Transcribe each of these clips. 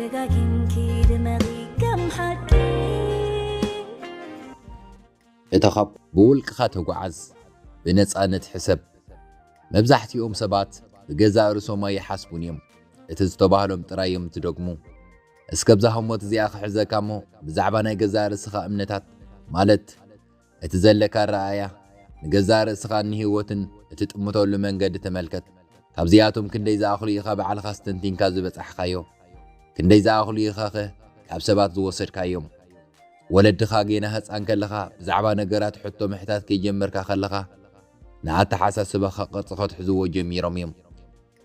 ደጋጊምኪ ድመቒ ከም ሓቂ። እታ ካብ ብውልቅኻ ተጓዓዝ፣ ብነፃነት ሕሰብ። መብዛሕትኦም ሰባት ብገዛእ ርእሶም ኣይሓስቡን እዮም፣ እቲ ዝተባህሎም ጥራይ እዮም ትደግሙ። እስከ ብዛ ህሞት እዚኣ ክሕዘካ እሞ፣ ብዛዕባ ናይ ገዛእ ርእስኻ እምነታት፣ ማለት እቲ ዘለካ ኣረኣእያ፣ ንገዛእ ርእስኻን ንህይወትን እትጥምተሉ መንገዲ ተመልከት። ካብዚኣቶም ክንደይ ዝኣኽሉ ኢኻ ባዕልኻ ኣስተንቲንካ ዝበጻሕካዮ? ክንደይ ዝኣኽሉ ኢኻኸ ካብ ሰባት ዝወሰድካዮም? ወለድኻ ጌና ህጻን ከለኻ ብዛዕባ ነገራት ሕቶ ምሕታት ከይጀመርካ ከለኻ፣ ንኣተሓሳስባኻ ቅርጺ ከትሕዝዎ ጀሚሮም እዮም።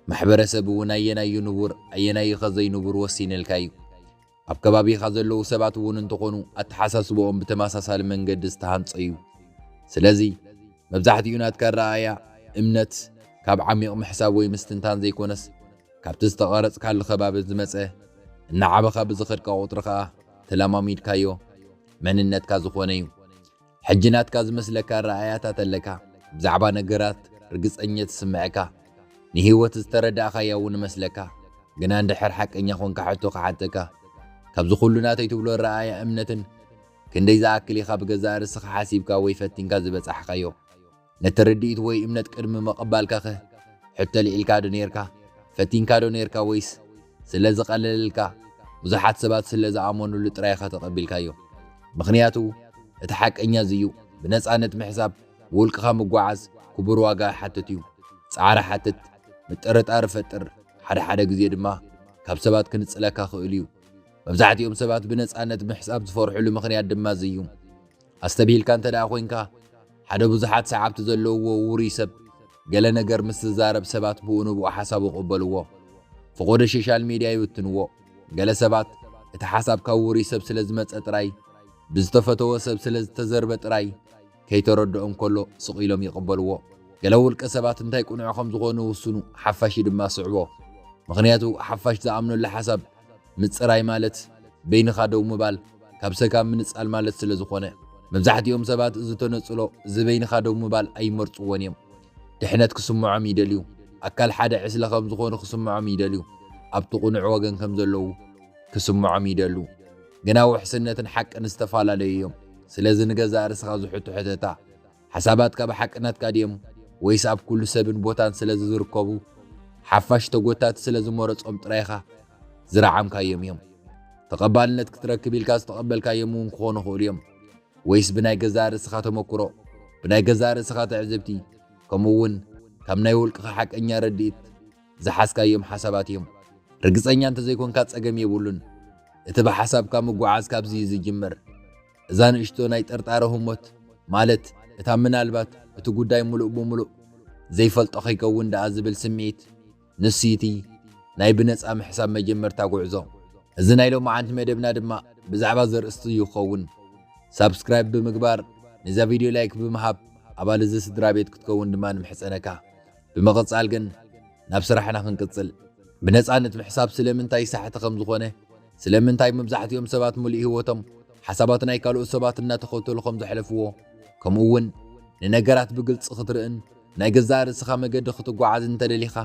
ማሕበረሰብ እውን ኣየናይ እዩ ንቡር ኣየናይ እዩ ከዘይንቡር ወሲንልካ እዩ። ኣብ ከባቢኻ ዘለዉ ሰባት እውን እንተኾኑ ኣተሓሳስብኦም ብተመሳሳሊ መንገዲ ዝተሃንጸ እዩ። ስለዚ መብዛሕትኡ ናትካ ኣረኣእያ፣ እምነት፣ ካብ ዓሚቕ ምሕሳብ ወይ ምስትንታን ዘይኮነስ ካብቲ ዝተቐረጽካሉ ከባቢ ዝመጸ፣ እናዓበኻ ብዝኸድካ ቁጽሪ ከኣ ተለማሚድካዮ መንነትካ ዝኾነ እዩ። ሕጂ ናትካ ዝመስለካ ኣረኣእያታት ኣለካ። ብዛዕባ ነገራት ርግጸኘት ዝስምዐካ፣ ንህይወት ዝተረዳእካያ እውን እመስለካ። ግና እንድሕር ሓቀኛ ኾንካ ሕቶ ክሓተካ፣ ካብዚ ኩሉ ናተይ ትብሎ ኣረኣእያ እምነትን ክንደይ ዝኣክል ኢኻ ብገዛእ ርእስኻ ሓሲብካ ወይ ፈቲንካ ዝበጻሕካዮ? ነቲ ርድኢት ወይ እምነት ቅድሚ ምቕባልካኸ ሕቶ ኣልዒልካ ዶ ኔርካ? ፈቲንካ ዶ ኔርካ ወይስ ስለ ዝቐለለልካ ብዙሓት ሰባት ስለ ዝኣመኑሉ ጥራይ ኢኻ ተቐቢልካዮ? ምኽንያቱ እቲ ሓቀኛ እዚ እዩ። ብነጻነት ምሕሳብ፣ ብውልቅኻ ምጓዓዝ ክቡር ዋጋ ይሓትት እዩ። ጻዕሪ ሓትት፣ ምጥርጣር ይፈጥር፣ ሓደ ሓደ ግዜ ድማ ካብ ሰባት ክንጽለካ ክእል እዩ። መብዛሕትኦም ሰባት ብነጻነት ምሕሳብ ዝፈርሕሉ ምኽንያት ድማ እዚ እዩ። ኣስተብሂልካ እንተ ደኣ ኾይንካ፣ ሓደ ብዙሓት ሰዓብቲ ዘለውዎ ውሩይ ሰብ ገለ ነገር ምስ ዝዛረብ ሰባት ብኡ ንብኡ ሓሳቡ ይቕበልዎ። ፈቖዶ ሶሻል ሚድያ ይብትንዎ። ገለ ሰባት እቲ ሓሳብ ካብ ውሩይ ሰብ ስለ ዝመጸ ጥራይ፣ ብዝተፈተወ ሰብ ስለ ዝተዘርበ ጥራይ ከይተረድኦም ከሎ ስቕ ኢሎም ይቕበልዎ። ገለ ውልቀ ሰባት እንታይ ቅኑዕ ከም ዝኾኑ ውስኑ፣ ሓፋሽ ድማ ስዕቦ። ምኽንያቱ ሓፋሽ ዝኣምነሉ ሓሳብ ምጽራይ ማለት በይንኻ ደው ምባል ካብ ሰካብ ምንጻል ማለት ስለ ዝኾነ፣ መብዛሕትኦም ሰባት እዚ ተነጽሎ፣ እዚ በይንኻ ደው ምባል ኣይመርጽዎን እዮም። ድሕነት ክስምዖም ይደልዩ። ኣካል ሓደ ዕስለ ከም ዝኾኑ ክስምዖም ይደልዩ። ኣብቲ ቅኑዕ ወገን ከም ዘለዉ ክስምዖም ይደሉ። ግና ውሕስነትን ሓቅን ዝተፈላለዩ እዮም። ስለዚ ንገዛእ ርእስኻ ዝሕቶ ሕተታ፣ ሓሳባትካ ብሓቂ ናትካ ድዮም ወይስ ኣብ ኩሉ ሰብን ቦታን ስለ ዝርከቡ ሓፋሽ ተጎታቲ ስለ ዝመረጾም ጥራይኻ ዝረዓምካዮም እዮም? ተቐባልነት ክትረክብ ኢልካ ዝተቐበልካዮም እውን ክኾኑ ይኽእሉ እዮም። ወይስ ብናይ ገዛእ ርእስኻ ተመክሮ፣ ብናይ ገዛእ ርእስኻ ትዕዝብቲ፣ ከምኡ እውን ካብ ናይ ውልቅኻ ሓቀኛ ርድኢት ዝሓዝካዮም ሓሳባት እዮም? ርግጸኛ እንተዘይኮንካ ጸገም የብሉን። እቲ ብሓሳብካ ምጉዓዝ ካብዚ እዩ ዝጅምር። እዛ ንእሽቶ ናይ ጥርጣረ ህሞት፣ ማለት እታ ምናልባት እቲ ጉዳይ ምሉእ ብምሉእ ዘይፈልጦ ከይከውን ደኣ ዝብል ስምዒት፣ ንሱ እቲ ናይ ብነጻ ምሕሳብ መጀመርታ ጉዕዞ። እዚ ናይ ሎማዓንቲ መደብና ድማ ብዛዕባ እዚ ኣርእስቲ እዩ ክኸውን። ሳብስክራይብ ብምግባር፣ ነዛ ቪድዮ ላይክ ብምሃብ ኣባል እዚ ስድራ ቤት ክትከውን ድማ ንምሕጸነካ። ብምቕጻል ግን ናብ ስራሕና ክንቅጽል። ብነጻነት ምሕሳብ ስለምንታይ ሳሕቲ ከም ዝኾነ፣ ስለምንታይ መብዛሕትኦም ሰባት ምሉእ ህይወቶም ሓሳባት ናይ ካልኦት ሰባት እናተኸተሉ ከም ዘሕለፍዎ፣ ከምኡ እውን ንነገራት ብግልጺ ክትርእን ናይ ገዛእ ርእስኻ መገዲ ክትጓዓዝ እንተደሊኻ፣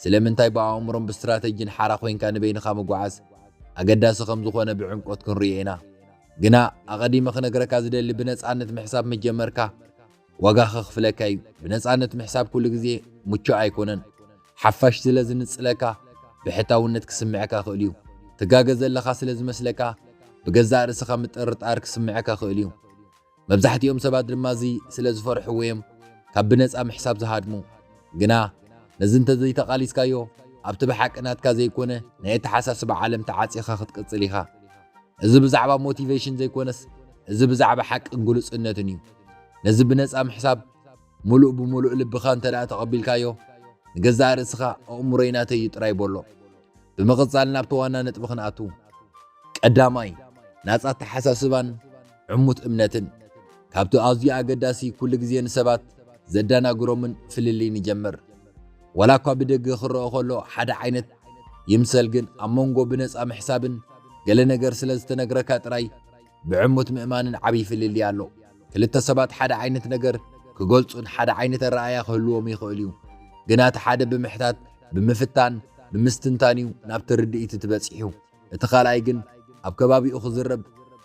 ስለምንታይ ብኣእምሮን ብስትራተጂን ሓራ ኮይንካ ንበይንኻ ምጓዓዝ ኣገዳሲ ከም ዝኾነ ብዕምቆት ክንርእዮ ኢና። ግና ኣቐዲመ ክነግረካ ዝደሊ፣ ብነጻነት ምሕሳብ ምጀመርካ ዋጋ ከኽፍለካ እዩ። ብነጻነት ምሕሳብ ኩሉ ግዜ ምቹእ ኣይኮነን። ሓፋሽ ስለ ዝንጽለካ ብሕታውነት ክስምዐካ ክእል እዩ። ትጋገ ዘለኻ ስለ ዝመስለካ ብገዛእ ርእስኻ ምጥርጣር ክስምዐካ ክእል እዩ። መብዛሕትኦም ሰባት ድማ እዚ ስለ ዝፈርሕዎ እዮም ካብ ብነጻ ምሕሳብ ዝሃድሙ። ግና ነዚ እንተዘይተቓሊስካዮ፣ ኣብቲ ብሓቂ ናትካ ዘይኮነ ናይ ኣተሓሳስባ ዓለም ተዓጺኻ ክትቅጽል ኢኻ። እዚ ብዛዕባ ሞቲቬሽን ዘይኮነስ፣ እዚ ብዛዕባ ሓቅን ግሉጽነትን እዩ። ነዚ ብነጻ ምሕሳብ ምሉእ ብምሉእ ልብኻ እንተ ደኣ ተቐቢልካዮ፣ ንገዛእ ርእስኻ ኣእምሮይ ናተይ እዩ ጥራይ በሎ። ብምቕጻል ናብቲ ዋና ነጥቢ ክንኣቱ። ቀዳማይ፣ ናጻ ኣተሓሳስባን ዕሙት እምነትን። ካብቲ ኣዝዩ ኣገዳሲ፣ ኩሉ ግዜ ንሰባት ዘደናግሮምን ፍልልይ ንጀምር። ዋላ እኳ ብደገ ክረአ ከሎ ሓደ ዓይነት ይምሰል፣ ግን ኣብ መንጎ ብነጻ ምሕሳብን ገለ ነገር ስለ ዝተነግረካ ጥራይ ብዕሙት ምእማንን ዓብዪ ፍልልይ ኣሎ። ክልተ ሰባት ሓደ ዓይነት ነገር ክገልጹን ሓደ ዓይነት ኣረኣእያ ክህልዎም ይኽእል እዩ። ግና እቲ ሓደ ብምሕታት፣ ብምፍታን፣ ብምስትንታን እዩ ናብቲ ርድኢት እቲ በጺሑ። እቲ ካልኣይ ግን ኣብ ከባቢኡ ክዝረብ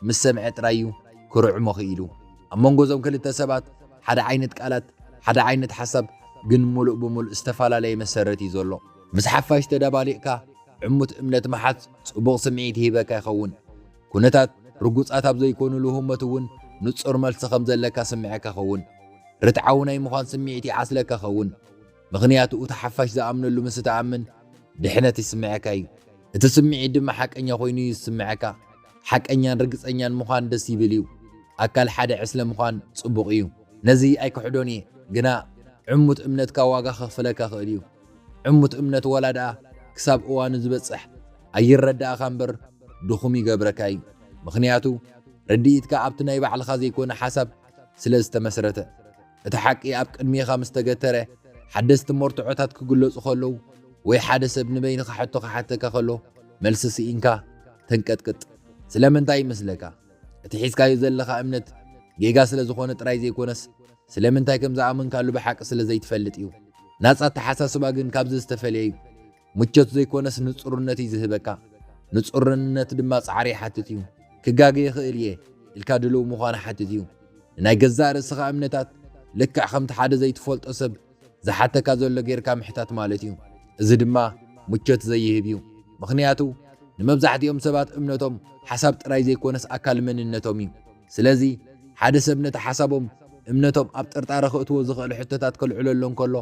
ምስ ሰምዐ ጥራይ እዩ ክርዕሞ ክኢሉ። ኣብ መንጎ እዞም ክልተ ሰባት ሓደ ዓይነት ቃላት፣ ሓደ ዓይነት ሓሳብ ግን ምሉእ ብምሉእ ዝተፈላለየ መሰረት እዩ ዘሎ። ምስ ሓፋሽ ተደባሊቕካ ዕሙት እምነት ምሓዝ ጽቡቕ ስምዒት ይህበካ ይኸውን። ኩነታት ርጉጻት ኣብ ዘይኮኑሉ ህሞት እውን ንጹር መልሲ ከም ዘለካ ስምዐካ ይኸውን። ርትዓዊ ናይ ምዃን ስምዒት ይዓስለካ ይኸውን። ምኽንያቱ እቲ ሓፋሽ ዝኣምነሉ ምስ እትኣምን ድሕነት ይስምዐካ እዩ። እቲ ስምዒት ድማ ሓቀኛ ኮይኑ እዩ ዝስምዐካ። ሓቀኛን ርግጸኛን ምዃን ደስ ይብል እዩ። ኣካል ሓደ ዕስለ ምዃን ጽቡቕ እዩ። ነዚ ኣይክሕዶን እየ፣ ግና ዕሙት እምነትካ ዋጋ ከኽፍለካ ክእል እዩ። ዕሙት እምነት ዋላ ደኣ ክሳብ እዋኑ ዝበጽሕ ኣይረዳእኻ እምበር ድኹም ይገብረካ እዩ። ምኽንያቱ ርድኢትካ ኣብቲ ናይ ባዕልኻ ዘይኮነ ሓሳብ ስለ ዝተመስረተ። እቲ ሓቂ ኣብ ቅድሜኻ ምስ ተገተረ፣ ሓደስቲ መርትዖታት ክግለጹ ከለዉ ወይ ሓደ ሰብ ንበይንኻ ሕቶ ክሓተካ ከሎ መልሲ ስኢንካ ተንቀጥቅጥ። ስለምንታይ ይመስለካ? እቲ ሒዝካዮ ዘለኻ እምነት ጌጋ ስለ ዝኾነ ጥራይ ዘይኮነስ፣ ስለምንታይ ከም ዝኣመንካሉ ብሓቂ ስለ ዘይትፈልጥ እዩ። ናጻ ኣተሓሳስባ ግን ካብዚ ዝተፈልየ እዩ። ምቾት ዘይኮነስ ንጹርነት እዩ ዝህበካ። ንጹርነት ድማ ጻዕሪ ይሓትት እዩ። ክጋገ ይኽእል እየ ኢልካ ድልው ምዃን ሓትት እዩ። ንናይ ገዛእ ርእስኻ እምነታት ልክዕ ከምቲ ሓደ ዘይትፈልጦ ሰብ ዝሓተካ ዘሎ ጌርካ ምሕታት ማለት እዩ። እዚ ድማ ምቾት ዘይህብ እዩ። ምኽንያቱ ንመብዛሕትኦም ሰባት እምነቶም ሓሳብ ጥራይ ዘይኮነስ ኣካል መንነቶም እዩ። ስለዚ ሓደ ሰብ ነቲ ሓሳቦም እምነቶም ኣብ ጥርጣረ ክእትዎ ዝኽእል ሕቶታት ከልዕለሉ እንከሎ፣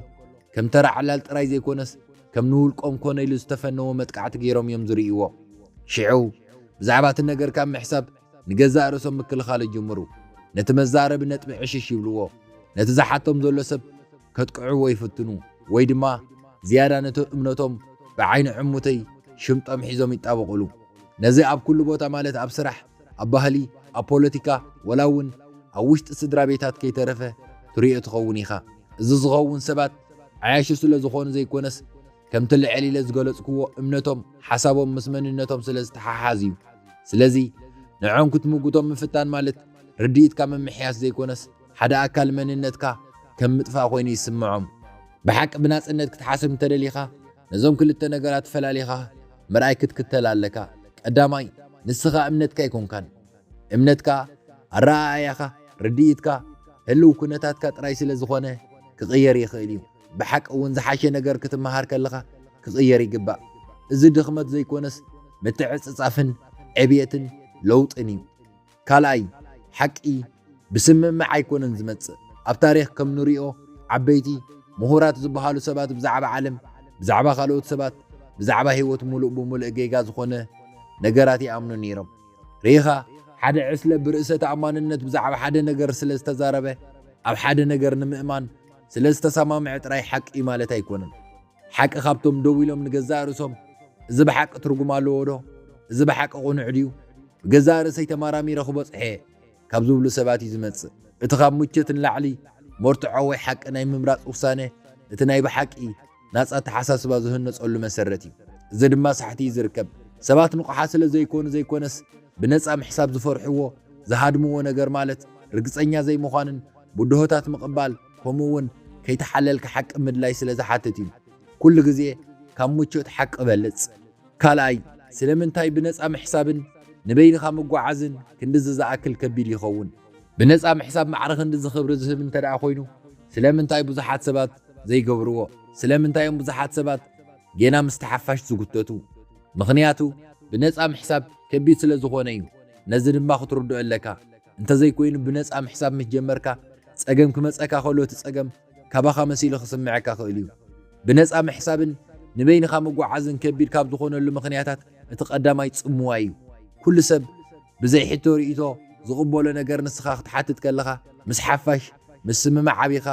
ከም ተራ ዕላል ጥራይ ዘይኮነስ ከም ንውልቆም ኮነ ኢሉ ዝተፈነወ መጥቃዕቲ ገይሮም እዮም ዝርእይዎ። ሽዑ ብዛዕባ እቲ ነገር ካብ ምሕሳብ ንገዛእ ርእሶም ምክልኻል ይጅምሩ። ነቲ መዛረቢ ነጥቢ ዕሽሽ ይብልዎ። ነቲ ዝሓቶም ዘሎ ሰብ ከጥቅዕዎ ይፍትኑ፣ ወይ ድማ ዝያዳ ነቲ እምነቶም ብዓይኒ ዕሙተይ ሽምጦም ሒዞም ይጣበቑሉ። ነዚ ኣብ ኩሉ ቦታ፣ ማለት ኣብ ስራሕ፣ ኣብ ባህሊ፣ ኣብ ፖለቲካ፣ ወላ እውን ኣብ ውሽጢ ስድራ ቤታት ከይተረፈ ትሪኦ ትኸውን ኢኻ። እዚ ዝኸውን ሰባት ዓያሹ ስለ ዝኾኑ ዘይኮነስ፣ ከምቲ ልዕል ኢለ ዝገለጽክዎ እምነቶም፣ ሓሳቦም ምስ መንነቶም ስለ ዝተሓሓዝ እዩ። ስለዚ ንዕኦም ክትምጉቶም ምፍታን ማለት ርድኢትካ ምምሕያሽ ዘይኮነስ፣ ሓደ ኣካል መንነትካ ከም ምጥፋእ ኮይኑ ይስምዖም። ብሓቂ ብናጽነት ክትሓስብ እንተደሊኻ፣ ነዞም ክልተ ነገራት ፈላሊኻ ምርኣይ ክትክተል ኣለካ። ቀዳማይ፣ ንስኻ እምነትካ ኣይኮንካን። እምነትካ፣ ኣረኣእያኻ፣ ርድኢትካ፣ ህልው ኩነታትካ ጥራይ ስለ ዝኾነ ክቕየር ይኽእል እዩ። ብሓቂ እውን ዝሓሸ ነገር ክትመሃር ከለኻ ክቕየር ይግባእ። እዚ ድኽመት ዘይኮነስ ምትዕጽጻፍን ዕብየትን ለውጥን እዩ። ካልኣይ፣ ሓቂ ብስምምዕ ኣይኮነን ዝመጽእ። ኣብ ታሪኽ ከም ንሪኦ፣ ዓበይቲ ምሁራት ዝበሃሉ ሰባት ብዛዕባ ዓለም፣ ብዛዕባ ካልኦት ሰባት፣ ብዛዕባ ህይወት ምሉእ ብምሉእ ጌጋ ዝኾነ ነገራት ይኣምኑ ነይሮም። ርኢኻ፣ ሓደ ዕስለ ብርእሰ ተኣማንነት ብዛዕባ ሓደ ነገር ስለ ዝተዛረበ፣ ኣብ ሓደ ነገር ንምእማን ስለ ዝተሰማምዐ ጥራይ ሓቂ እዩ ማለት ኣይኮነን። ሓቂ ካብቶም ደው ኢሎም ንገዛእ ርእሶም፣ "እዚ ብሓቂ ትርጉም ኣለዎ ዶ? እዚ ብሓቂ ቅኑዕ ድዩ? ብገዛእ ርእሰይ ተመራሚረ ክበጽሖ እየ" ካብ ዝብሉ ሰባት እዩ ዝመጽእ። እቲ ካብ ምቾት ንላዕሊ መርትዖ ወይ ሓቂ ናይ ምምራጽ ውሳነ፣ እቲ ናይ ብሓቂ ናጻ ኣተሓሳስባ ዝህነጸሉ መሰረት እዩ። እዚ ድማ ሳሕቲ እዩ ዝርከብ። ሰባት ንቑሓት ስለ ዘይኮኑ ዘይኮነስ፣ ብነጻ ምሕሳብ ዝፈርሕዎ፣ ዝሃድምዎ ነገር ማለት ርግጸኛ ዘይምዃንን ብድሆታት ምቕባል፣ ከምኡ እውን ከይተሓለልካ ሓቂ ምድላይ ስለ ዝሓትት እዩ። ኩሉ ግዜ ካብ ምቾት ሓቂ በልጽ። ካልኣይ፣ ስለምንታይ ብነጻ ምሕሳብን ንበይንኻ ምጓዓዝን ክንድዚ ዝኣክል ከቢድ ይኸውን? ብነጻ ምሕሳብ ማዕረ ክንድዚ ክብሪ ዝህብ እንተ ደኣ ኮይኑ፣ ስለምንታይ ብዙሓት ሰባት ዘይገብርዎ? ስለምንታይ እዮም ብዙሓት ሰባት ጌና ምስቲ ሓፋሽ ዝጉተቱ? ምኽንያቱ ብነጻ ምሕሳብ ከቢድ ስለ ዝኾነ እዩ። ነዚ ድማ ክትርድኦ ኣለካ። እንተዘይኮይኑ ብነጻ ምሕሳብ ምስ ጀመርካ፣ ጸገም ክመጸካ ከሎ እቲ ጸገም ካባኻ መሲሉ ክስምዐካ ክእል እዩ። ብነጻ ምሕሳብን ንበይንኻ ምጉዓዝን ከቢድ ካብ ዝኾነሉ ምኽንያታት እቲ ቀዳማይ ጽምዋ እዩ። ኩሉ ሰብ ብዘይ ሕቶ ርእይቶ ዝቕበሎ ነገር ንስኻ ክትሓትት ከለኻ፣ ምስ ሓፋሽ ምስምማዕ ኣቢኻ፣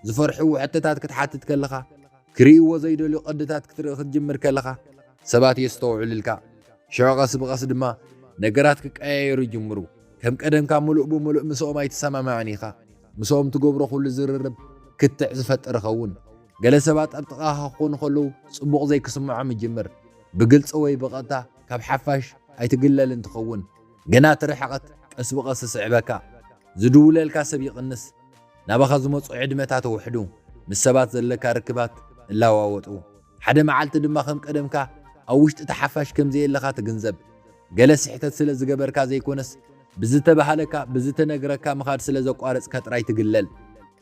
ዝፈርሕዎ ሕቶታት ክትሓትት ከለኻ፣ ክርእይዎ ዘይደልዩ ቅድታት ክትርኢ ክትጅምር ከለኻ፣ ሰባት የስተውዕሉልካ። ሽዑ ቀስ ብቐስ ድማ ነገራት ክቀያየሩ ይጅምሩ። ከም ቀደምካ ምሉእ ብምሉእ ምስኦም ኣይትሰማማዕን ኢኻ። ምስኦም ትገብሮ ኩሉ ዝርርብ ክትዕ ዝፈጥር ይኸውን። ገለ ሰባት ኣብ ጥቓኻ ክኾኑ ከለዉ ጽቡቕ ዘይክስምዖም ይጅምር። ብግልጺ ወይ ብቐጥታ ካብ ሓፋሽ ኣይትግለልን ትኸውን። ግና እቲ ርሕቀት ቀስ ብቐስ ይስዕበካ። ዝድውለልካ ሰብ ይቕንስ። ናባኻ ዝመጹ ዕድመታት ይውሕዱ። ምስ ሰባት ዘለካ ርክባት እላዋወጡ። ሓደ መዓልቲ ድማ ከም ቀደምካ ኣብ ውሽጢ እቲ ሓፋሽ ከም ዘየለኻ ትግንዘብ። ገለ ስሕተት ስለ ዝገበርካ ዘይኮነስ፣ ብዝተባህለካ፣ ብዝተነግረካ ምኻድ ስለ ዘቋረጽካ ጥራይ ትግለል።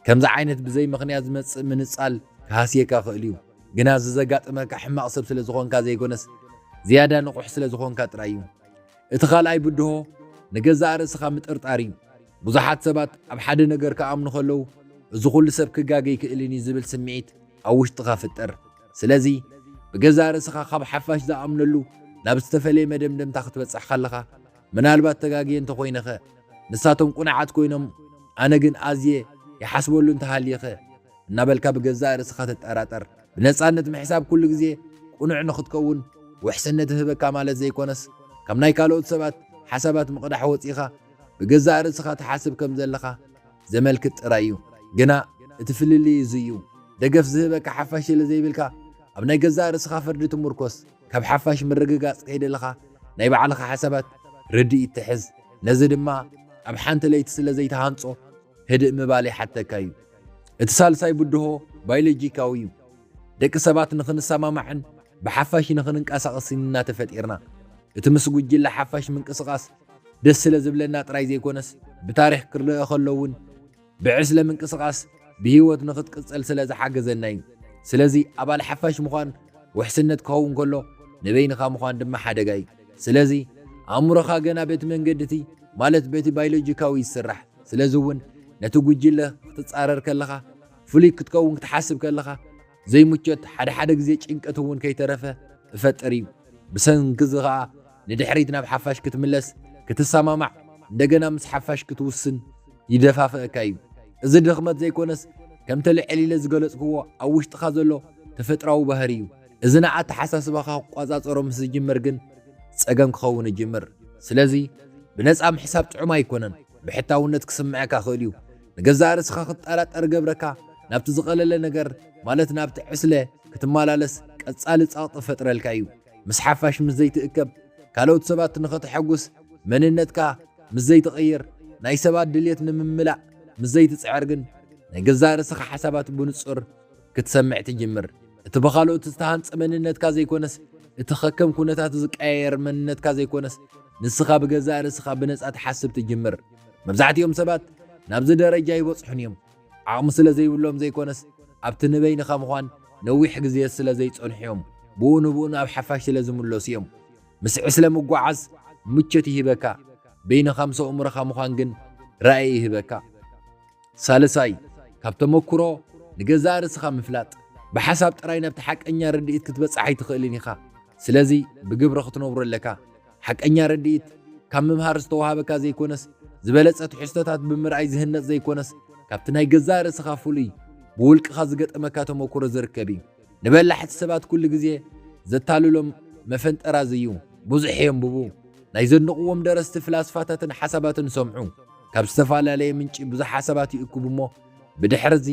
ከምዚ ዓይነት ብዘይ ምኽንያት ዝመጽእ ምንጻል ክሃስየካ ክእል እዩ። ግና እዚ ዘጋጥመካ ሕማቕ ሰብ ስለ ዝኾንካ ዘይኮነስ፣ ዝያዳ ንቑሕ ስለ ዝኾንካ ጥራይ እዩ። እቲ ካልኣይ ብድሆ ንገዛእ ርእስኻ ምጥርጣር እዩ። ብዙሓት ሰባት ኣብ ሓደ ነገር ክኣምኑ ከለዉ፣ "እዚ ኩሉ ሰብ ክጋገ ይክእልን እዩ" ዝብል ስምዒት ኣብ ውሽጥኻ ፍጠር። ስለዚ፣ ብገዛእ ርእስኻ ካብ ሓፋሽ ዝኣምነሉ ናብ ዝተፈለየ መደምደምታ ክትበጽሕ ከለኻ፣ "ምናልባት ተጋግየ እንተኾይነኸ? ንሳቶም ቁኑዓት ኮይኖም፣ ኣነ ግን ኣዝየ ይሓስበሉ እንተሃልየኸ?" እናበልካ ብገዛእ ርእስኻ ትጠራጠር። ብነጻነት ምሕሳብ ኩሉ ግዜ ቅኑዕ ንኽትከውን ውሕስነት ይህበካ ማለት ዘይኮነስ፣ ካብ ናይ ካልኦት ሰባት ሓሳባት ምቕዳሕ ወጺኻ ብገዛእ ርእስኻ ትሓስብ ከም ዘለኻ ዘመልክት ጥራይ እዩ። ግና እቲ ፍልልይ እዚ እዩ። ደገፍ ዝህበካ ሓፋሽ ስለ ዘይብልካ፣ ኣብ ናይ ገዛእ ርእስኻ ፍርዲ ትምርኮስ። ካብ ሓፋሽ ምርግጋጽ ከይደለኻ ናይ ባዕልኻ ሓሳባት ርድኢት ትሕዝ። ነዚ ድማ ኣብ ሓንቲ ለይቲ ስለ ዘይትሃንጾ ህድእ ምባል ይሓተካ እዩ። እቲ ሳልሳይ ብድሆ ባዮሎጂካዊ እዩ። ደቂ ሰባት ንኽንሰማማዕን ብሓፋሽ ንኽንንቀሳቐስን ኢና ተፈጢርና። እቲ ምስ ጉጅለ ሓፋሽ ምንቅስቓስ ደስ ስለ ዝብለና ጥራይ ዘይኮነስ፣ ብታሪኽ ክርኣ ከሎ እውን ብዕስለ ምንቅስቓስ ብህይወት ንኽትቅጽል ስለ ዝሓገዘና እዩ። ስለዚ ኣባል ሓፋሽ ምዃን ውሕስነት ክኸውን ከሎ፣ ንበይንኻ ምዃን ድማ ሓደጋ እዩ። ስለዚ ኣእምሮኻ ገና በቲ መንገዲ እቲ፣ ማለት በቲ ባዮሎጂካዊ ይስራሕ። ስለዚ እውን ነቲ ጉጅለ ክትጻረር ከለኻ፣ ፍሉይ ክትከውን ክትሓስብ ከለኻ፣ ዘይምቾት፣ ሓደ ሓደ ግዜ ጭንቀት እውን ከይተረፈ እፈጥር እዩ። ብሰንኪ እዚ ኸኣ ንድሕሪት ናብ ሓፋሽ ክትምለስ፣ ክትሰማማዕ፣ እንደገና ምስ ሓፋሽ ክትውስን ይደፋፍኣካ እዩ። እዚ ድኽመት ዘይኮነስ፣ ከምቲ ልዕል ኢለ ዝገለጽክዎ ኣብ ውሽጥኻ ዘሎ ተፈጥሮኣዊ ባህሪ እዩ። እዚ ንኣተሓሳስባኻ ክቆጻጸሮ ምስ ዝጅምር ግን ጸገም ክኸውን ይጅምር። ስለዚ ብነጻ ምሕሳብ ጥዑም ኣይኮነን። ብሕታውነት ክስምዐካ ክእል እዩ። ንገዛእ ርእስኻ ክትጠራጠር ገብረካ፣ ናብቲ ዝቐለለ ነገር፣ ማለት ናብቲ ዕስለ ክትመላለስ ቀጻሊ ጸቕጢ ፈጥረልካ እዩ። ምስ ሓፋሽ ምስ ዘይትእከብ፣ ካልኦት ሰባት ንኸተሐጉስ፣ መንነትካ ምስ ዘይትቕይር፣ ናይ ሰባት ድልየት ንምምላእ ምስ ዘይትጽዕር ግን፣ ናይ ገዛእ ርእስኻ ሓሳባት ብንጹር ክትሰምዕ ትጅምር። እቲ ብኻልኦት ዝተሃንጸ መንነትካ ዘይኮነስ፣ እቲ ከከም ኩነታት ዝቀያየር መንነትካ ዘይኮነስ፣ ንስኻ ብገዛእ ርእስኻ ብነጻ ትሓስብ ትጅምር። መብዛሕትኦም ሰባት ናብዚ ደረጃ ይበጽሑን እዮም። ዓቕሚ ስለ ዘይብሎም ዘይኮነስ፣ ኣብቲ ንበይንኻ ምዃን ነዊሕ ግዜ ስለ ዘይጸንሑ እዮም። ብኡ ንብኡ ናብ ሓፋሽ ስለ ዝምለሱ እዮም። ምስ ዕስለ ምጓዓዝ ምቾት ይህበካ፣ በይንኻ ምስ ኣእምሮኻ ምዃን ግን ራእይ ይህበካ። ሳልሳይ፣ ካብ ተመኩሮ ንገዛእ ርእስኻ ምፍላጥ። ብሓሳብ ጥራይ ናብቲ ሓቀኛ ርድኢት ክትበጽሕ ኣይትኽእልን ኢኻ። ስለዚ ብግብሪ ክትነብሮ ኣለካ። ሓቀኛ ርድኢት ካብ ምምሃር ዝተዋህበካ ዘይኮነስ፣ ዝበለጸ ትሕዝቶታት ብምርኣይ ዝህነጽ ዘይኮነስ፣ ካብቲ ናይ ገዛእ ርእስኻ ፍሉይ፣ ብውልቅኻ ዝገጠመካ ተመኩሮ ዝርከብ እዩ። ንበላሕቲ ሰባት ኩሉ ግዜ ዘታልሎም መፈንጠራ እዚ እዩ። ብዙሕ የንብቡ። ናይ ዘድንቕዎም ደረስቲ፣ ፍላስፋታትን ሓሳባትን ይሰምዑ። ካብ ዝተፈላለየ ምንጪ ብዙሕ ሓሳባት ይእክቡ እሞ፣ ብድሕሪ እዚ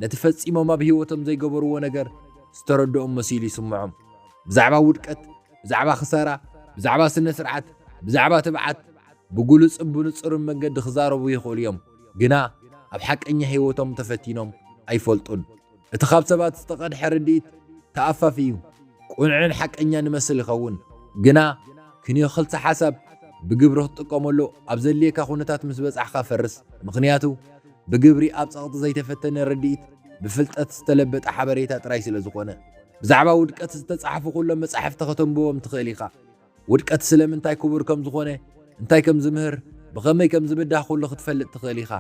ነቲ ፈጺሞም ኣብ ህይወቶም ዘይገበርዎ ነገር ዝተረድኦም መሲሉ ይስምዖም። ብዛዕባ ውድቀት፣ ብዛዕባ ክሳራ፣ ብዛዕባ ስነ ስርዓት፣ ብዛዕባ ትብዓት ብግሉጽን ብንጹርን መንገዲ ክዛረቡ ይኽእሉ እዮም። ግና ኣብ ሓቀኛ ህይወቶም ተፈቲኖም ኣይፈልጡን። እቲ ካብ ሰባት ዝተቐድሐ ርድኢት ተኣፋፊ እዩ። ቅኑዕን ሓቀኛን ይመስል ይኸውን፣ ግና ክንዮ ክልተ ሓሳብ ብግብሪ ክትጥቀመሉ ኣብ ዘድልየካ ኩነታት ምስ በጻሕካ ፈርስ። ምኽንያቱ ብግብሪ ኣብ ጸቕጢ ዘይተፈተነ ርድኢት ብፍልጠት ዝተለበጠ ሓበሬታ ጥራይ ስለ ዝኾነ። ብዛዕባ ውድቀት ዝተጻሕፉ ኩሎም መጻሕፍቲ ከተንብቦም ትኽእል ኢኻ። ውድቀት ስለምንታይ ክቡር ከም ዝኾነ፣ እንታይ ከም ዝምህር፣ ብኸመይ ከም ዝብዳህ ኩሉ ክትፈልጥ ትኽእል ኢኻ።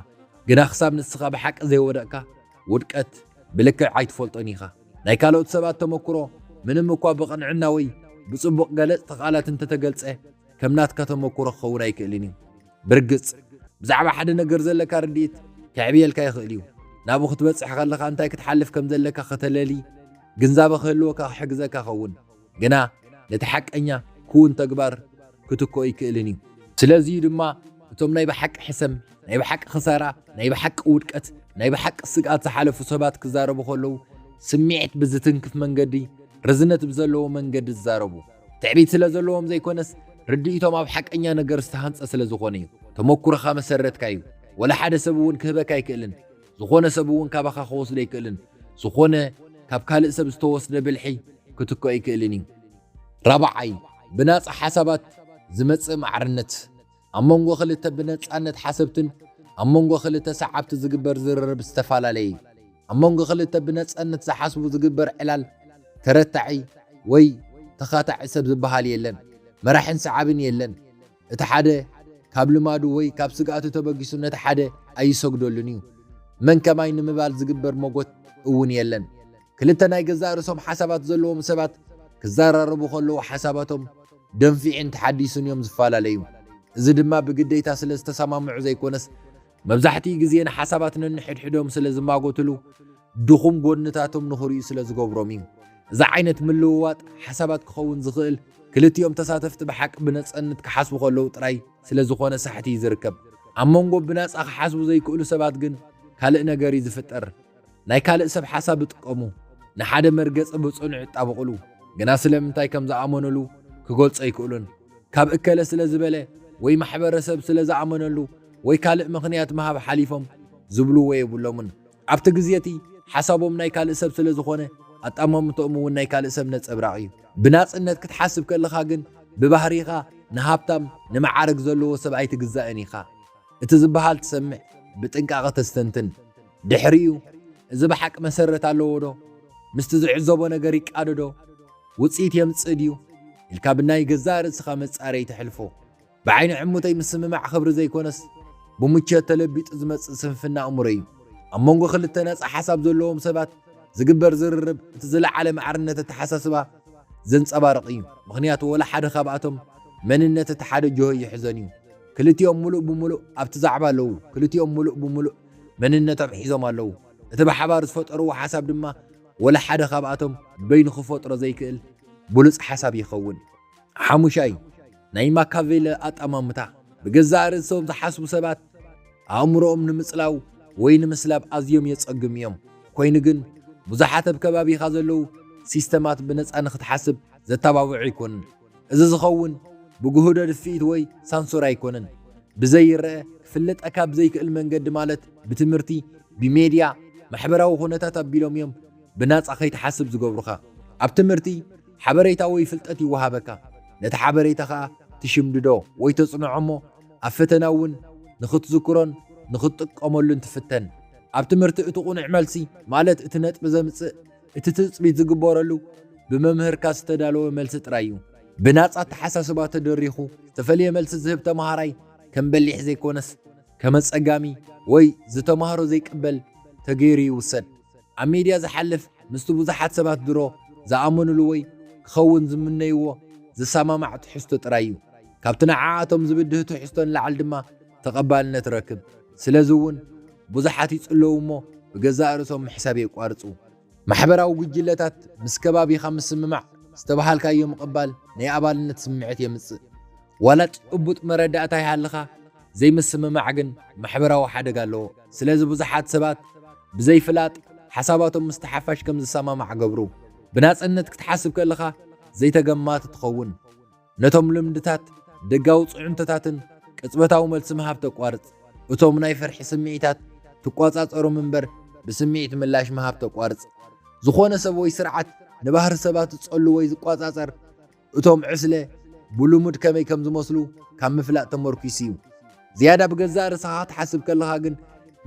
ግና ክሳብ ንስኻ ብሓቂ ዘይወደቕካ፣ ውድቀት ብልክዕ ኣይትፈልጦን ኢኻ። ናይ ካልኦት ሰባት ተመኩሮ፣ ምንም እኳ ብቕንዕና ወይ ብጽቡቕ ገለጽቲ ቃላት እንተተገልጸ፣ ከም ናትካ ተመኩሮ ክኸውን ኣይክእልን እዩ። ብርግጽ፣ ብዛዕባ ሓደ ነገር ዘለካ ርድኢት ከዕብየልካ ይኽእል እዩ። ናብኡ ክትበጽሕ ከለኻ እንታይ ክትሓልፍ ከም ዘለካ ከተለሊ ግንዛበ ክህልወካ ክሕግዘካ ይኸውን። ግና ነቲ ሓቀኛ ክውን ተግባር ክትኮ ይክእልን እዩ። ስለዚ እዩ ድማ እቶም ናይ ብሓቂ ሕሰም፣ ናይ ብሓቂ ክሳራ፣ ናይ ብሓቂ ውድቀት፣ ናይ ብሓቂ ስግኣት ዝሓለፉ ሰባት ክዛረቡ ከለዉ ስምዒት ብዝትንክፍ መንገዲ፣ ርዝነት ብዘለዎ መንገዲ ዝዛረቡ። ትዕቢት ስለ ዘለዎም ዘይኮነስ ርድኢቶም ኣብ ሓቀኛ ነገር ዝተሃንጸ ስለ ዝኾነ እዩ። ተመኩሮኻ መሰረትካ እዩ። ወላ ሓደ ሰብ እውን ክህበካ ኣይክእልን። ዝኾነ ሰብ እውን ካባኻ ክወስዶ ኣይክእልን። ዝኾነ ካብ ካልእ ሰብ ዝተወስደ ብልሒ ክትኮ ኣይክእልን እዩ። ራብዓይ፣ ብናጻ ሓሳባት ዝመጽእ ማዕርነት። ኣብ መንጎ ክልተ ብነጻነት ሓሰብትን ኣብ መንጎ ክልተ ሰዓብቲ ዝግበር ዝርርብ ዝተፈላለየ እዩ። ኣብ መንጎ ክልተ ብነጻነት ዝሓስቡ ዝግበር ዕላል ተረታዒ ወይ ተኻታዒ ሰብ ዝበሃል የለን። መራሕን ሰዓብን የለን። እቲ ሓደ ካብ ልማዱ ወይ ካብ ስግኣቱ ተበጊሱ ነቲ ሓደ ኣይሰግደሉን እዩ። መን ከማይ ንምባል ዝግበር መጎት እውን የለን። ክልተ ናይ ገዛእ ርእሶም ሓሳባት ዘለዎም ሰባት ክዘራረቡ ከለዉ ሓሳባቶም ደንፊዕን ተሓዲሱን እዮም ዝፈላለዩ። እዚ ድማ ብግዴታ ስለ ዝተሰማምዑ ዘይኮነስ፣ መብዛሕትኡ ግዜ ንሓሳባት ነንሕድሕዶም ስለ ዝማጎትሉ፣ ድኹም ጎድንታቶም ንኽርእዩ ስለ ዝገብሮም እዩ። እዚ ዓይነት ምልውዋጥ ሓሳባት ክኸውን ዝኽእል፣ ክልቲኦም ተሳተፍቲ ብሓቂ ብነጻነት ክሓስቡ ከለዉ ጥራይ ስለ ዝኾነ ሳሕቲ እዩ ዝርከብ። ኣብ መንጎ ብናጻ ክሓስቡ ዘይክእሉ ሰባት ግን ካልእ ነገር እዩ ዝፍጠር። ናይ ካልእ ሰብ ሓሳብ ይጥቀሙ፣ ንሓደ መርገጺ ብጽኑዕ ይጣበቑሉ፣ ግና ስለምንታይ ከም ዝኣመኑሉ ክገልጹ ኣይክእሉን። ካብ እከለ ስለ ዝበለ ወይ ማሕበረሰብ ስለ ዝኣመነሉ ወይ ካልእ ምኽንያት ምሃብ ሓሊፎም ዝብልዎ የብሎምን። ኣብቲ ግዜ እቲ ሓሳቦም ናይ ካልእ ሰብ ስለ ዝኾነ፣ ኣጠማምትኦም እውን ናይ ካልእ ሰብ ነጸብራቕ እዩ። ብናጽነት ክትሓስብ ከለኻ ግን ብባህሪኻ ንሃብታም ንመዓርግ ዘለዎ ሰብ ኣይትግዛእን ኢኻ። እቲ ዝበሃል ትሰምዕ፣ ብጥንቃቐ ተስተንትን። ድሕሪኡ፣ እዚ ብሓቂ መሰረት ኣለዎ ዶ? ምስቲ ዝዕዘቦ ነገር ይቃዶ ዶ? ውጽኢት የምጽእ ድዩ? ኢልካ ብናይ ገዛእ ርእስኻ መጻረይ ተሕልፎ። ብዓይኒ ዕሙተይ ምስምማዕ ክብሪ ዘይኮነስ፣ ብምቾት ተለቢጡ ዝመጽእ ስንፍና ኣእምሮ እዩ። ኣብ መንጎ ክልተ ነጻ ሓሳብ ዘለዎም ሰባት ዝግበር ዝርርብ እቲ ዝለዓለ ማዕርነት ኣተሓሳስባ ዘንጸባርቕ እዩ። ምኽንያቱ ወላ ሓደ ካብኣቶም መንነት እቲ ሓደ ጅሆ ይሕዞን እዩ። ክልቲኦም ምሉእ ብምሉእ ኣብቲ ዛዕባ ኣለዉ። ክልቲኦም ምሉእ ብምሉእ መንነቶም ሒዞም ኣለዉ። እቲ ብሓባር ዝፈጠርዎ ሓሳብ ድማ ወላ ሓደ ካብኣቶም በይኑ ክፈጥሮ ዘይክእል ብሉጽ ሓሳብ ይኸውን። ሓሙሻይ፣ ናይ ማካቬለ ኣጠማምታ። ብገዛእ ርእሶም ዝሓስቡ ሰባት ኣእምሮኦም ንምጽላው ወይ ንምስላብ ኣዝዮም የጸግም እዮም። ኮይኑ ግን ብዙሓት ኣብ ከባቢኻ ዘለዉ ሲስተማት ብነጻ ንኽትሓስብ ዘተባብዑ ኣይኮኑን። እዚ ዝኸውን ብግህዶ ድፍኢት ወይ ሳንሱር ኣይኮነን። ብዘይረአ ክፍለጠካ ብዘይክእል መንገዲ ማለት ብትምህርቲ፣ ብሜድያ፣ ማሕበራዊ ኩነታት ኣቢሎም እዮም ብናጻ ከይትሓስብ ዝገብሩኻ። ኣብ ትምህርቲ ሓበሬታ ወይ ፍልጠት ይወሃበካ። ነቲ ሓበሬታ ኸኣ ትሽምድዶ ወይ ተጽንዖ እሞ ኣብ ፈተና እውን ንኽትዝክሮን ንኽትጥቀመሉን ትፍተን። ኣብ ትምህርቲ እቲ ቁኑዕ መልሲ ማለት እቲ ነጥቢ ዘምጽእ እቲ ትጽቢት ዝግበረሉ ብመምህርካ ዝተዳለወ መልሲ ጥራይ እዩ። ብናጻ ኣተሓሳስባ ተደሪኹ ዝተፈልየ መልሲ ዝህብ ተመሃራይ ከም በሊሕ ዘይኮነስ ከም ኣጸጋሚ ወይ ዝተማህሮ ዘይቅበል ተገይሩ ይውሰድ። ኣብ ሜድያ ዝሓልፍ ምስቲ ብዙሓት ሰባት ድሮ ዝኣመኑሉ ወይ ክኸውን ዝምነይዎ ዝሰማማዕ ትሕዝቶ ጥራይ እዩ። ካብቲ ንዓኣቶም ዝብድህ ትሕዝቶ ንላዕሊ ድማ ተቐባልነት ረክብ። ስለዚ እውን ብዙሓት ይጽለዉ እሞ ብገዛእ ርእሶም ምሕሳብ የቋርጹ። ማሕበራዊ ጉጅለታት ምስ ከባቢኻ ምስምማዕ ዝተባሃልካዮ ምቕባል ናይ ኣባልነት ስምዒት የምጽእ። ዋላ ጭቡጥ መረዳእታ ይሃልኻ ዘይምስምማዕ ግን ማሕበራዊ ሓደጋ ኣለዎ። ስለዚ ብዙሓት ሰባት ብዘይፍላጥ ሓሳባቶም ምስቲ ሓፋሽ ከም ዝሰማማዕ ገብሩ። ብናጽነት ክትሓስብ ከለኻ ዘይተገማቲ ትኸውን። ነቶም ልምድታት ደጋዊ ጽዕንቶታትን ቅጽበታዊ መልሲ ምሃብ ተቋርጽ። እቶም ናይ ፍርሒ ስምዒታት ትቋጻጸሮም እምበር ብስምዒት ምላሽ ምሃብ ተቋርጽ። ዝኾነ ሰብ ወይ ስርዓት ንባህሪ ሰባት ዝጸሉ ወይ ዝቋጻጸር እቶም ዕስለ ብልሙድ ከመይ ከም ዝመስሉ ካብ ምፍላጥ ተመርኲሱ እዩ። ዝያዳ ብገዛእ ርእስኻ ክትሓስብ ከለኻ ግን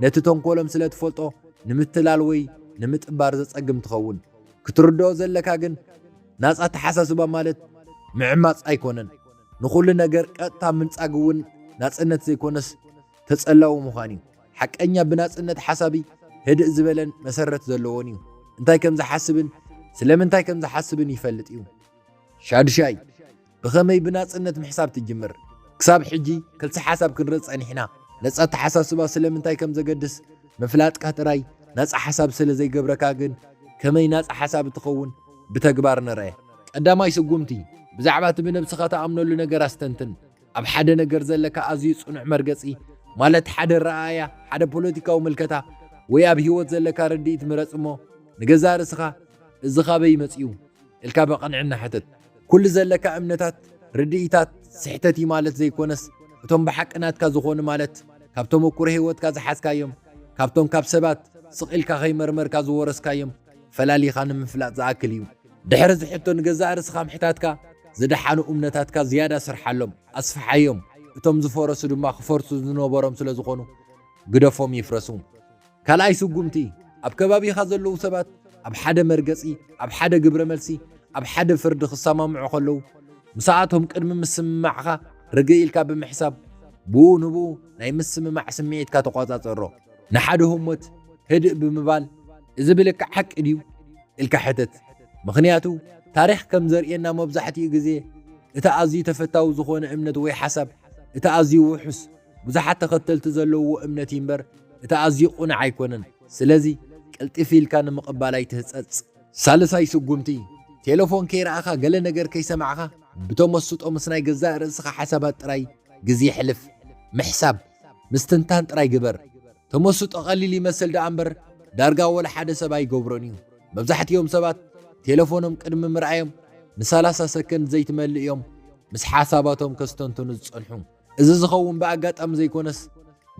ነቲ ተንኮሎም ስለ ትፈልጦ ንምትላል ወይ ንምጥባር ዘጸግም ትኸውን። ክትርድኦ ዘለካ ግን ናጻ ኣተሓሳስባ ማለት ምዕማጽ ኣይኮነን። ንኹሉ ነገር ቀጥታ ምንጻግ እውን ናጽነት ዘይኮነስ ተጸላዊ ምዃን እዩ። ሓቀኛ ብናጽነት ሓሳቢ ህድእ ዝበለን መሰረት ዘለዎን እዩ። እንታይ ከም ዝሓስብን ስለምንታይ ከም ዝሓስብን ይፈልጥ እዩ። ሻድሻይ፣ ብኸመይ ብናጽነት ምሕሳብ ትጅምር? ክሳብ ሕጂ ክልተ ሓሳብ ክንርኢ ጸኒሕና። ነጻ ኣተሓሳስባ ስለምንታይ ከም ዘገድስ ምፍላጥካ ጥራይ ናጻ ሓሳብ ስለ ዘይገብረካ ግን ከመይ ናጻ ሓሳብ ትኸውን ብተግባር ንርአ። ቀዳማይ ስጉምቲ፣ ብዛዕባ እቲ ብነብስኻ ትኣምነሉ ነገር ኣስተንትን። ኣብ ሓደ ነገር ዘለካ ኣዝዩ ጽኑዕ መርገጺ፣ ማለት ሓደ ረኣያ፣ ሓደ ፖለቲካዊ ምልከታ ወይ ኣብ ህይወት ዘለካ ርድኢት ምረጽ እሞ ንገዛእ ርእስኻ እዚ ካበይ መጺኡ? ኢልካ ብቕንዕና ሕተት። ኩሉ ዘለካ እምነታት፣ ርድኢታት ስሕተት እዩ ማለት ዘይኮነስ፣ እቶም ብሓቂ ናትካ ዝኾኑ ማለት ካብ ተመኩሮ ህይወትካ ዝሓዝካዮም፣ ካብቶም ካብ ሰባት ስቕ ኢልካ ከይመርመርካ ዝወረስካዮም ፈላሊኻ ንምፍላጥ ዝኣክል እዩ። ድሕሪ እዚ ሕቶ ንገዛእ ርእስኻ ምሕታትካ፣ ዝደሓኑ እምነታትካ ዝያዳ ስርሓሎም፣ ኣስፍሓዮም። እቶም ዝፈረሱ ድማ ክፈርሱ ዝነበሮም ስለ ዝኾኑ ግደፎም ይፍረሱ። ካልኣይ ስጉምቲ፣ ኣብ ከባቢኻ ዘለዉ ሰባት ኣብ ሓደ መርገጺ፣ ኣብ ሓደ ግብረ መልሲ፣ ኣብ ሓደ ፍርዲ ክሰማምዑ ከለዉ፣ ምስኣቶም ቅድሚ ምስምማዕኻ ርግእ ኢልካ ብምሕሳብ፣ ብኡ ንብኡ ናይ ምስምማዕ ስምዒትካ ተቖጻጸሮ። ንሓደ ህሞት ህድእ ብምባል፣ "እዚ ብልክዕ ሓቂ ድዩ?" ኢልካ ሕተት። ምኽንያቱ፣ ታሪኽ ከም ዘርእየና መብዛሕትኡ ግዜ እቲ ኣዝዩ ተፈታዊ ዝኾነ እምነት ወይ ሓሳብ፣ እቲ ኣዝዩ ውሑስ ብዙሓት ተኸተልቲ ዘለውዎ እምነት እዩ እምበር፣ እቲ ኣዝዩ ቅኑዕ ኣይኮነን። ስለዚ፣ ቅልጥፍ ኢልካ ንምቕባል ኣይትህጸጽ። ሳልሳይ ስጉምቲ፣ ቴሌፎን ከይረኣኻ፣ ገለ ነገር ከይሰማዕካ፣ ብተመስጦ ምስ ናይ ገዛእ ርእስኻ ሓሳባት ጥራይ ግዜ ሕልፍ። ምሕሳብ፣ ምስትንታን ጥራይ ግበር። ተመስጦ ቀሊል ይመስል ደኣ እምበር፣ ዳርጋ ወላ ሓደ ሰብ ኣይገብሮን እዩ። መብዛሕትኦም ሰባት ቴሌፎኖም ቅድሚ ምርኣዮም ንሰላሳ ሰከንድ ዘይትመልእ እዮም ምስ ሓሳባቶም ከስተንትኑ ዝጸንሑ። እዚ ዝኸውን ብኣጋጣሚ ዘይኮነስ፣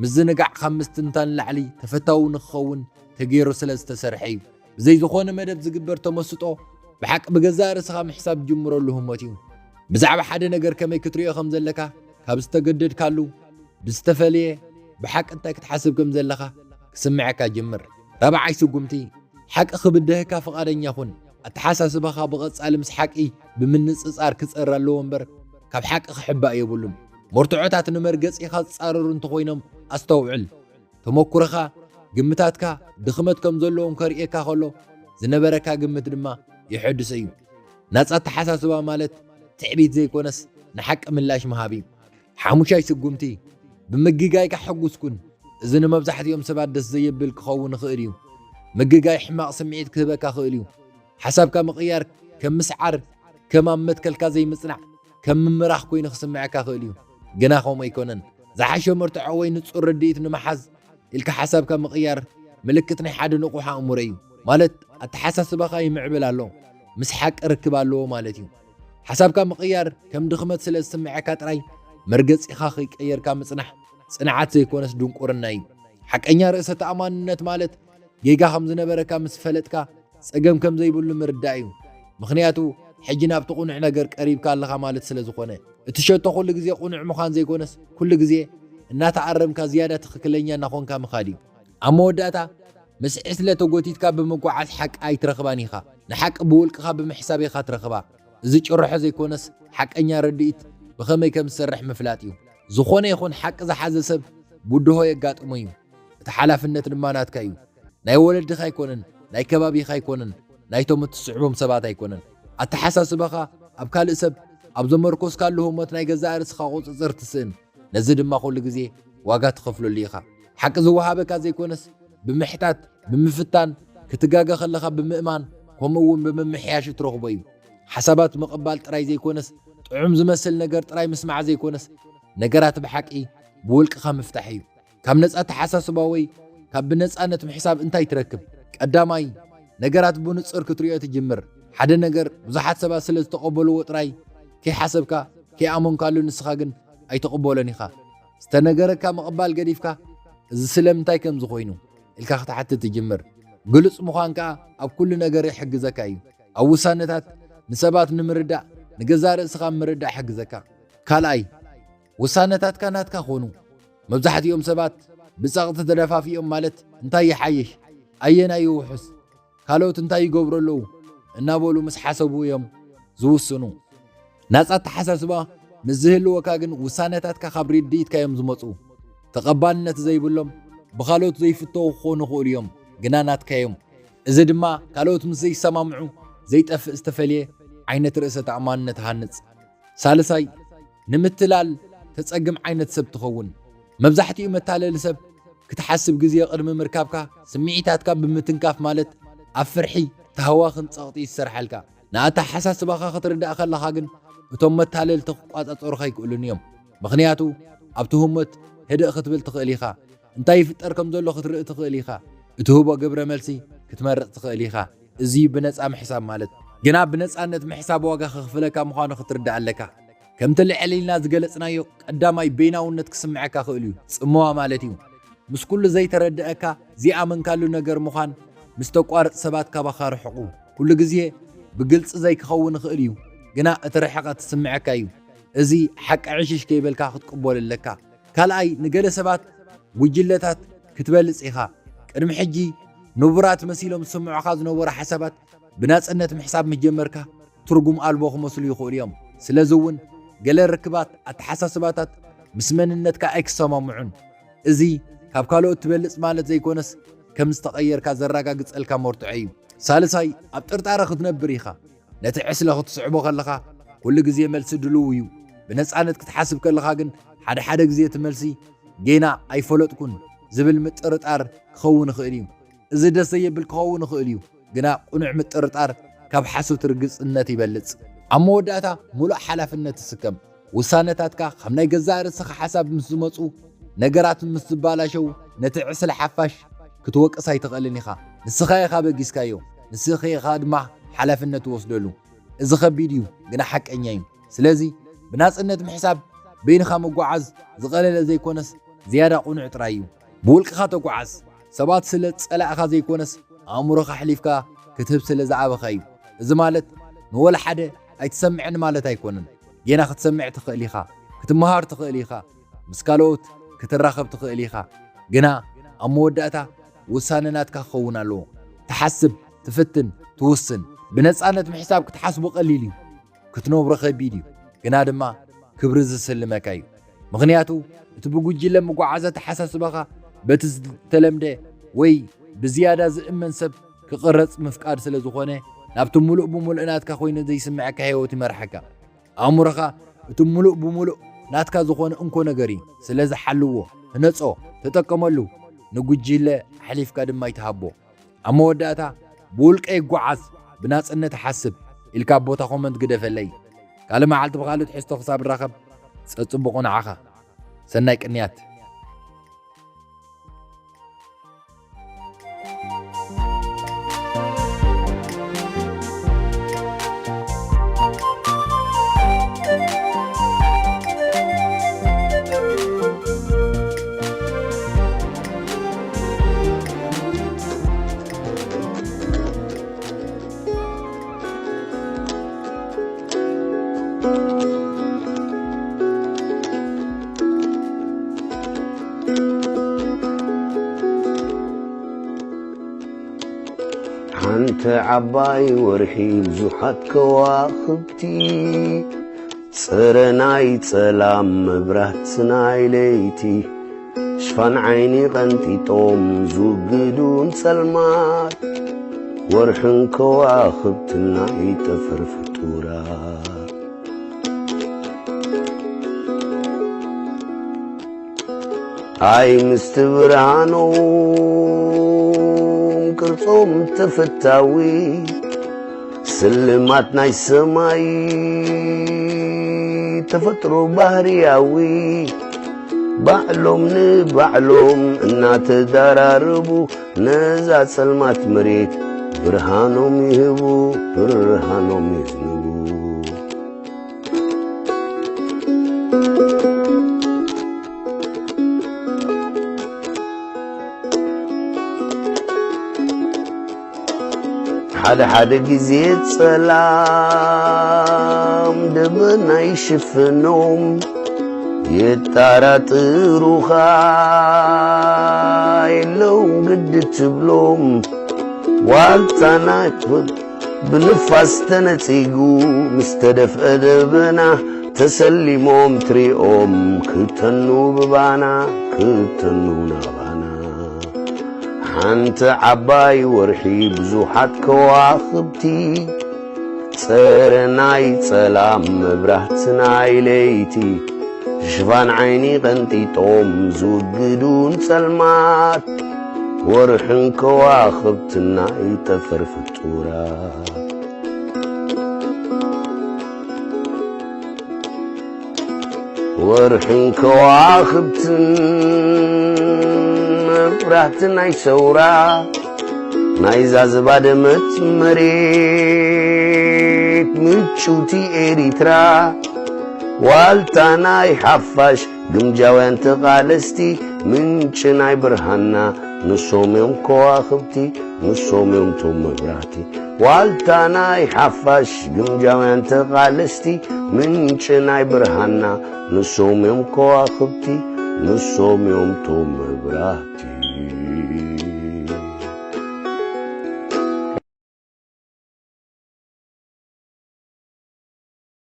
ምዝንጋዕ ካብ ምስትንታን ንላዕሊ ተፈታዊ ንክኸውን ተገይሩ ስለ ዝተሰርሐ እዩ። ብዘይ ዝኾነ መደብ ዝግበር ተመስጦ፣ ብሓቂ ብገዛእ ርእስኻ ምሕሳብ ጅምረሉ ህሞት እዩ። ብዛዕባ ሓደ ነገር ከመይ ክትርእዮ ከም ዘለካ ካብ ዝተገደድካሉ ብዝተፈለየ፣ ብሓቂ እንታይ ክትሓስብ ከም ዘለኻ ክስምዐካ ጅምር። ራብዓይ ስጉምቲ፣ ሓቂ ክብድህካ ፍቓደኛ ኩን። ኣተሓሳስባኻ ብቐጻሊ ምስ ሓቂ ብምንጽጻር ክጸር ኣለዎ እምበር፣ ካብ ሓቂ ክሕባእ የብሉን። መርትዖታት ንመርገጺኻ ዝጻረሩ እንተኾይኖም ኣስተውዕል። ተመኩሮኻ፣ ግምታትካ ድኽመት ከም ዘለዎም ከርእየካ ከሎ፣ ዝነበረካ ግምት ድማ የሐድሶ እዩ። ናጻ ኣተሓሳስባ ማለት ትዕቢት ዘይኮነስ፣ ንሓቂ ምላሽ ምሃብ እዩ። ሓሙሻይ ስጉምቲ፣ ብምግጋይካ ሕጉስ ኩን። እዚ ንመብዛሕትኦም ሰባት ደስ ዘየብል ክኸውን ይኽእል እዩ። ምግጋይ ሕማቕ ስምዒት ክህበካ ይኽእል እዩ። ሓሳብካ ምቕያር ከም ምስዓር፣ ከም ኣብ መትከልካ ዘይምጽናዕ፣ ከም ምምራኽ ኮይኑ ክስምዐካ ይኽእል እዩ። ግና ከምኡ ኣይኮነን። ዝሓሸ መርትዖ ወይ ንጹር ርድኢት ንምሓዝ ኢልካ ሓሳብካ ምቕያር ምልክት ናይ ሓደ ንቑሕ ኣእምሮ እዩ። ማለት ኣተሓሳስባኻ ይምዕብል ኣሎ፣ ምስ ሓቂ ርክብ ኣለዎ ማለት እዩ። ሓሳብካ ምቕያር ከም ድኽመት ስለ ዝስምዐካ ጥራይ መርገጺኻ ከይቀየርካ ምጽናሕ ጽንዓት ዘይኮነስ ድንቁርና እዩ። ሓቀኛ ርእሰ ተኣማንነት ማለት ጌጋ ከም ዝነበረካ ምስ ፈለጥካ ጸገም ከም ዘይብሉ ምርዳእ እዩ። ምኽንያቱ ሕጂ ናብቲ ቅኑዕ ነገር ቀሪብካ ኣለኻ ማለት ስለ ዝኾነ። እቲ ሸቶ ኩሉ ግዜ ቅኑዕ ምዃን ዘይኮነስ ኩሉ ግዜ እናተኣረምካ ዝያዳ ትኽክለኛ እናኾንካ ምኻድ እዩ። ኣብ መወዳእታ ምስ ዕስለ ተጎቲትካ ብምጓዓዝ ሓቂ ኣይትረኽባን ኢኻ። ንሓቂ ብውልቅኻ ብምሕሳብ ኢኻ ትረኽባ። እዚ ጭርሖ ዘይኮነስ ሓቀኛ ርድኢት ብኸመይ ከም ዝሰርሕ ምፍላጥ እዩ። ዝኾነ ይኹን ሓቂ ዝሓዘ ሰብ ብድሆ የጋጥሞ እዩ። እቲ ሓላፍነት ድማ ናትካ እዩ። ናይ ወለድኻ ኣይኮነን፣ ናይ ከባቢኻ ኣይኮነን፣ ናይቶም እትስዕቦም ሰባት ኣይኮነን። ኣተሓሳስባኻ ኣብ ካልእ ሰብ ኣብ ዘመርኮስካሉ ህሞት ናይ ገዛእ ርእስኻ ቁጽጽር ትስእን። ነዚ ድማ ኩሉ ግዜ ዋጋ ትኸፍለሉ ኢኻ። ሓቂ ዝወሃበካ ዘይኮነስ ብምሕታት፣ ብምፍታን፣ ክትጋገ ከለኻ ብምእማን፣ ከምኡ እውን ብምምሕያሽ እትረኽቦ እዩ። ሓሳባት ምቕባል ጥራይ ዘይኮነስ ጥዑም ዝመስል ነገር ጥራይ ምስማዕ ዘይኮነስ ነገራት ብሓቂ ብውልቅኻ ምፍታሕ እዩ። ካብ ነጻ ኣተሓሳስባ ወይ ካብ ብነጻነት ምሕሳብ እንታይ ትረክብ? ቀዳማይ፣ ነገራት ብንጹር ክትሪኦ ትጅምር። ሓደ ነገር ብዙሓት ሰባት ስለ ዝተቐበልዎ ጥራይ ከይሓሰብካ፣ ከይኣመንካሉ ንስኻ ግን ኣይትቕበሎን ኢኻ። ዝተነገረካ ምቕባል ገዲፍካ፣ "እዚ ስለምንታይ ከምዚ ኮይኑ?" ኢልካ ክትሓትት ትጅምር። ግሉጽ ምዃን ከኣ ኣብ ኩሉ ነገር ይሕግዘካ እዩ። ኣብ ውሳነታት ንሰባት ንምርዳእ፣ ንገዛእ ርእስኻ ምርዳእ ይሕግዘካ። ካልኣይ፣ ውሳነታትካ ናትካ ኮኑ። መብዛሕትኦም ሰባት ብጸቕጢ ተደፋፊኦም፣ ማለት እንታይ ይሓይሽ፣ ኣየናይ ይውሕስ፣ ካልኦት እንታይ ይገብሩ ኣለዉ እናበሉ ምስ ሓሰቡ እዮም ዝውስኑ። ናጻ ኣተሓሳስባ ምስ ዝህልወካ ግን ውሳነታትካ ካብ ርድኢትካ እዮም ዝመጹ። ተቐባልነት ዘይብሎም፣ ብኻልኦት ዘይፍተዉ ክኾኑ ይኽእሉ እዮም፣ ግና ናትካ እዮም። እዚ ድማ ካልኦት ምስ ዘይሰማምዑ ዘይጠፍእ ዝተፈልየ ዓይነት ርእሰ ተኣማንነት ሃንጽ። ሳልሳይ፣ ንምትላል ተጸግም ዓይነት ሰብ ትኸውን። መብዛሕትኡ መታለሊ ሰብ ክትሓስብ ግዜ ቅድሚ ምርካብካ ስምዒታትካ ብምትንካፍ፣ ማለት ኣብ ፍርሒ፣ ታህዋኽን ጸቕጢ ይሰርሓልካ። ንኣተሓሳስባኻ ክትርዳእ ከለኻ ግን እቶም መታለልቲ ክቋጻጸሩኻ ኣይክእሉን እዮም። ምኽንያቱ ኣብቲ ህሞት ህድእ ክትብል ትኽእል ኢኻ። እንታይ ይፍጠር ከም ዘሎ ክትርኢ ትኽእል ኢኻ። እትህቦ ግብረ መልሲ ክትመርጽ ትኽእል ኢኻ። እዚ ብነጻ ምሕሳብ ማለት። ግና ብነጻነት ምሕሳብ ዋጋ ከኽፍለካ ምዃኑ ክትርዳእ ኣለካ። ከምቲ ልዕል ኢልና ዝገለጽናዮ፣ ቀዳማይ በይናውነት ክስምዐካ ክእል እዩ፣ ጽምዋ ማለት እዩ። ምስ ኩሉ ዘይተረድኣካ፣ ዘይኣመንካሉ ነገር ምዃን ምስ ተቋርጽ ሰባት ካባኻ ርሕቁ። ኩሉ ግዜ ብግልጺ ዘይክኸውን ይኽእል እዩ። ግና እቲ ርሕቐት ዝስምዐካ እዩ። እዚ ሓቂ ዕሽሽ ከይበልካ ክትቅበሎ ኣለካ። ካልኣይ፣ ንገለ ሰባት ጉጅለታት ክትበልጽ ኢኻ። ቅድሚ ሕጂ ንቡራት መሲሎም ዝስምዑኻ ዝነበሩ ሓሳባት ብናጽነት ምሕሳብ ምስ ጀመርካ ትርጉም ኣልቦ ክመስሉ ይኽእሉ እዮም። ስለዚ እውን ገለ ርክባት፣ ኣተሓሳስባታት ምስ መንነትካ ኣይክሰማምዑን። እዚ ካብ ካልኦት ትበልጽ ማለት ዘይኮነስ ከም ዝተቐየርካ ዘረጋግጸልካ መርትዖ እዩ። ሳልሳይ፣ ኣብ ጥርጣረ ክትነብር ኢኻ። ነቲ ዕስለ ክትስዕቦ ከለኻ ኩሉ ግዜ መልሲ ድልው እዩ። ብነጻነት ክትሓስብ ከለኻ ግን ሓደ ሓደ ግዜ እቲ መልሲ ጌና ኣይፈለጥኩን ዝብል ምጥርጣር ክኸውን ይኽእል እዩ። እዚ ደስ ዘየብል ክኸውን ይኽእል እዩ፣ ግና ቅኑዕ ምጥርጣር ካብ ሓሶት ርግጽነት ይበልጽ። ኣብ መወዳእታ ምሉእ ሓላፍነት ትስከም። ውሳነታትካ ካብ ናይ ገዛእ ርእስኻ ሓሳብ ምስ ዝመጹ፣ ነገራት ምስ ዝበላሸው፣ ነቲ ዕስለ ሓፋሽ ክትወቅስ ኣይትኽእልን ኢኻ። ንስኻ ኢኻ በጊስካዮ፣ ንስኺ ኢኻ ድማ ሓላፍነት ትወስደሉ። እዚ ከቢድ እዩ፣ ግና ሓቀኛ እዩ። ስለዚ ብናጽነት ምሕሳብ፣ በይንኻ ምጓዓዝ ዝቐለለ ዘይኮነስ ዝያዳ ቅኑዕ ጥራይ እዩ። ብውልቅኻ ተጓዓዝ። ሰባት ስለ ዝጸላእኻ ዘይኮነስ ኣእምሮኻ ኣሕሊፍካ ክትህብ ስለ ዝኣበኻ እዩ። እዚ ማለት ንወላ ሓደ ኣይትሰምዕን ማለት ኣይኮነን። ጌና ክትሰምዕ ትኽእል ኢኻ፣ ክትመሃር ትኽእል ኢኻ፣ ምስ ካልኦት ክትራኸብ ትኽእል ኢኻ። ግና ኣብ መወዳእታ ውሳነ ናትካ ክኸውን ኣለዎ። ትሓስብ፣ ትፍትን፣ ትውስን። ብነጻነት ምሕሳብ ክትሓስቦ ቀሊል እዩ። ክትነብሮ ከቢድ እዩ፣ ግና ድማ ክብሪ ዝስልመካ እዩ። ምኽንያቱ እቲ ብጉጅለ መጓዓዚ ኣተሓሳስባኻ በቲ ዝተለምደ ወይ ብዝያዳ ዝእመን ሰብ ክቕረጽ ምፍቃድ ስለ ዝኾነ፣ ናብቲ ምሉእ ብምሉእ ናትካ ኮይኑ ዘይስምዐካ ህይወት ይመርሓካ። ኣእምሮኻ እቲ ምሉእ ብምሉእ ናትካ ዝኾነ እንኮ ነገር እዩ። ስለዚ ሓልዎ፣ ህነጾ፣ ተጠቀመሉ። ንጉጅለ ኣሕሊፍካ ድማ ኣይትሃቦ። ኣብ መወዳእታ፣ "ብውልቀይ ይጓዓዝ፣ ብናጽነት እሓስብ" ኢልካ ኣብ ቦታ ኮመንት ግደፈለይ። ካልእ መዓልቲ ብኻልእ ትሕዝቶ ክሳብ ንራኸብ፣ ጸጽቡቑ ንዓኻ። ሰናይ ቅንያት። ሓንቲ ዓባይ ወርሒ ብዙሓት ከዋኽብቲ፣ ጽረ ናይ ጸላም መብራት ናይ ለይቲ፣ ሽፋን ዓይኒ ቀንጢጦም ዝውግዱ ንጸልማት፣ ወርሕን ከዋኽብትን ናይ ጠፈር ፍጡራት። ኣይ ምስቲ ብርሃኖም ቅርጾም ተፈታዊ፣ ስልማት ናይ ሰማይ ተፈጥሮ ባህርያዊ፣ ባዕሎም ንባዕሎም እናተዳራረቡ፣ ነዛ ጸልማት መሬት ብርሃኖም ይህቡ፣ ብርሃኖም ይህቡ። ሓደ ሓደ ግዜ ጸላም ደበና ይሽፍኖም፣ የጣራጥሩኻ የለውን ግዲ ትብሎም። ዋልታ ናይ ብንፋስ ተነጺጉ ምስ ተደፍአ ደበና፣ ተሰሊሞም ትሪኦም ክተኑ ብባና፣ ክተኑ ናባና። ሓንቲ ዓባይ ወርሒ ብዙሓት ከዋኽብቲ፣ ጸረ ናይ ጸላም መብራህቲ ናይ ለይቲ፣ ሽፋን ዓይኒ ቀንጢጦም ዝውግዱ ንጸልማት፣ ወርሕን ከዋኽብትን ናይ ጠፈር ፍጡራት። ወርሕን ከዋኽብትን መብራህቲ ናይ ሰውራ፣ ናይዛ ዝባደመት መሬት ምጭውቲ ኤሪትራ፣ ዋልታ ናይ ሓፋሽ ግምጃውያን ተቓለስቲ፣ ምንጪ ናይ ብርሃንና ንሶም እዮም ከዋኽብቲ፣ ንሶም እዮም ቶም መብራህቲ። ዋልታ ናይ ሓፋሽ ግምጃውያን ተቓለስቲ፣ ምንጪ ናይ ብርሃና፣ ንሶም እዮም ከዋኽብቲ፣ ንሶም እዮም ቶም መብራህቲ።